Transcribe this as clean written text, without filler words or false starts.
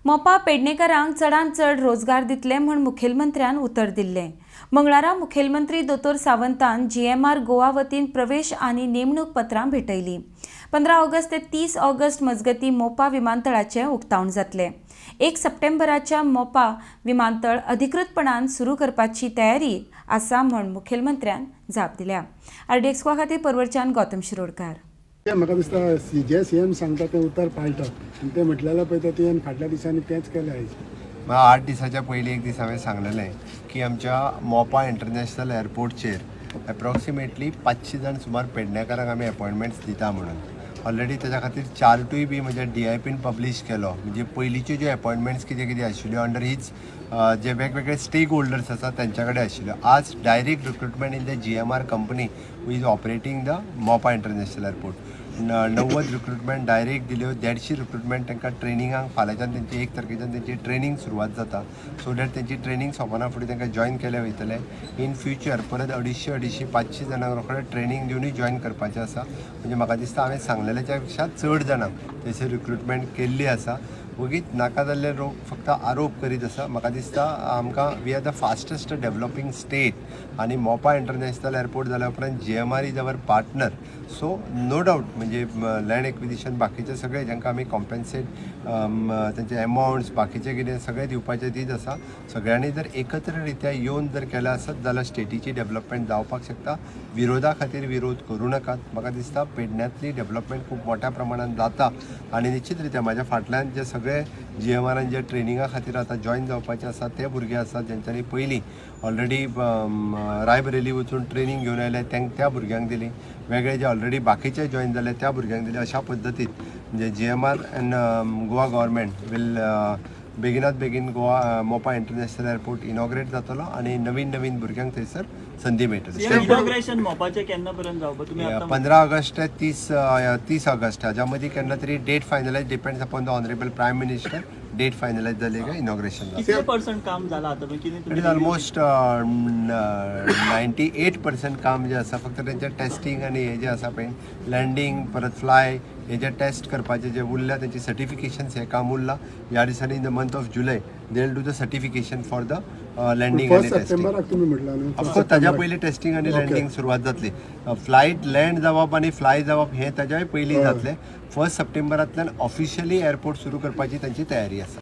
मोपा पेडणेकरांक चडांत चड रोजगार दितले म्हूण मुखेलमंत्र्यान उतर दिल्लें. मंगळारा मुखेलमंत्री दोतोर सावंतान जीएमआर गोवा वतीन प्रवेश आनी नेमणूक पत्रां भेटयलीं. 15 ऑगस्ट ते 30 ऑगस्ट मजगतीं मोपा विमानतळाचें उक्तावण जातलें. 1 सप्टेंबराच्या मोपा विमानतळ अधिकृतपणान सुरू करपाची तयारी आसा म्हूण मुखेलमंत्र्यान जाप दिल्या. आरडीएक्स खातीर परवरच्यान गौतम शिरोडकार. तें म्हाका दिसता जे सीएम सांगता तें उतर पाळटा आनी तें म्हटलेलें पळय तुवें फाटल्या दिसांनी तेंच केलें आयज. म्हाका 8 दिसाच्या पयलीं एक दीस हांवें सांगलेलें की आमच्या मोपा इंटरनॅशनल एअरपोर्टचेर एप्रॉक्सिमेटली 500 जाण सुमार पेडणेकारांक आमी एपॉयंटमेंट्स दिता म्हणून. ऑलरेडी तेज्या खातीर चार्टूय बी म्हज्या डीआयपीन पब्लीश केलो. म्हणजे पयलींच्यो ज्यो एपॉयंटमेंट्स कितें कितें आशिल्ल्यो अंडर हीच जे वेगवेगळे स्टेक होल्डर्स आसा तेंच्या कडेन आशिल्ल्यो, आज direct recruitment in the GMR company who is operating the Mopa International Airport. 90 recruitment direct दिल्यो, 150 रिक्रुटमेंट तांकां ट्रेनिंगाक. फाल्यांच्यान तेंची 1 तारखेच्यान तेंची ट्रेनींग सुरवात जाता, सो that तेंची ट्रेनींग सोंपना फुडें तांकां जॉयन केलें वयतलें. इन फ्युचर परत 250 250 500 जाणांक रोखडे ट्रेनींग दिवनूय जॉयन करपाचें आसा. म्हणजे म्हाका दिसता हांवें सांगलेल्याच्या पेक्षा चड जाणांक थंयसर रिक्रुटमेंट केल्ली आसा. वगीत नाका जाल्ले लोक फक्त आरोप करीत आसा. म्हाका दिसता आमकां we are the fastest developing state आनी मोपा इंटरनॅशनल एअरपोर्ट जाल्या उपरांत GMR is our partner, so no doubt म्हणजे लँड एक्विजिशन, बाकीचे सगळे जांकां आमी कॉम्पेन्सेट, तेंचे एमावंट्स, बाकीचे कितें सगळें दिवपाचें दीत आसा. सगळ्यांनी जर एकत्र रित्या येवन जर केलें आसत जाल्यार स्टेटीची डेव्हलपमेंट जावपाक शकता. विरोधा खातीर विरोध करूं नाकात. म्हाका दिसता पेडण्यांतली डेव्हलपमेंट खूब मोठ्या प्रमाणात जाता आनी निश्चित रित्या म्हाज्या फाटल्यान जे सगळे जीएमआरान जे ट्रेनिंगा खातीर आतां जॉयन जावपाचे आसा ते भुरगे आसात, ज्यांच्यांनी पयलीं ऑलरेडी रायबरेली वचून ट्रेनींग घेवन आयले त्या भुरग्यांक दिली, वेगळे जे ऑलरेडी बाकीचे जॉयन जाले त्या भुरग्यांक दिले. अशा पद्दतीन म्हणजे GMR and Goa government will बेगिनात बेगीन Goa Mopa international airport inaugurate जातलो आनी नवीन नवीन भुरग्यांक थंयसर संदी मेळटली. इनॉग्रेशन मोपाचें केन्ना पर्यंत जावपा तुमी आतां? 15 ऑगस्ट ते 30 ऑगस्ट हाज्या मदीं केन्ना तरी. Date finalize depends upon the honourable Prime Minister. Date finalize जाली काय इनॉग्रेशन जातलें. कितले पर्संट काम जाला आतां कितें? It is almost 98% काम जें आसा. फक्त तेंचें टेस्टींग आनी हें जें आसा पळय, लँडींग, परत फ्लाय, हे जे टेस्ट करपाचे जे उरल्या, तेंचे सर्टिफिकेशन्स, हें काम उरलां. ह्या दिसांनी in the month of July they will do the certification for the landing आनी फर्स्ट टेस्टिंग. सप्टेंबराक तुमी म्हटलां न्हू? ऑफकोर्स, ताज्या पयलीं टेस्टिंग आनी लँडींग सुरवात जातली. फ्लायट लँड जावप आनी फ्लाय जावप हें ताज्याय पयलीं जातलें. 1 सप्टेंबरांतल्यान ऑफिशियली एअरपोर्ट सुरू करपाची तांची तयारी आसा.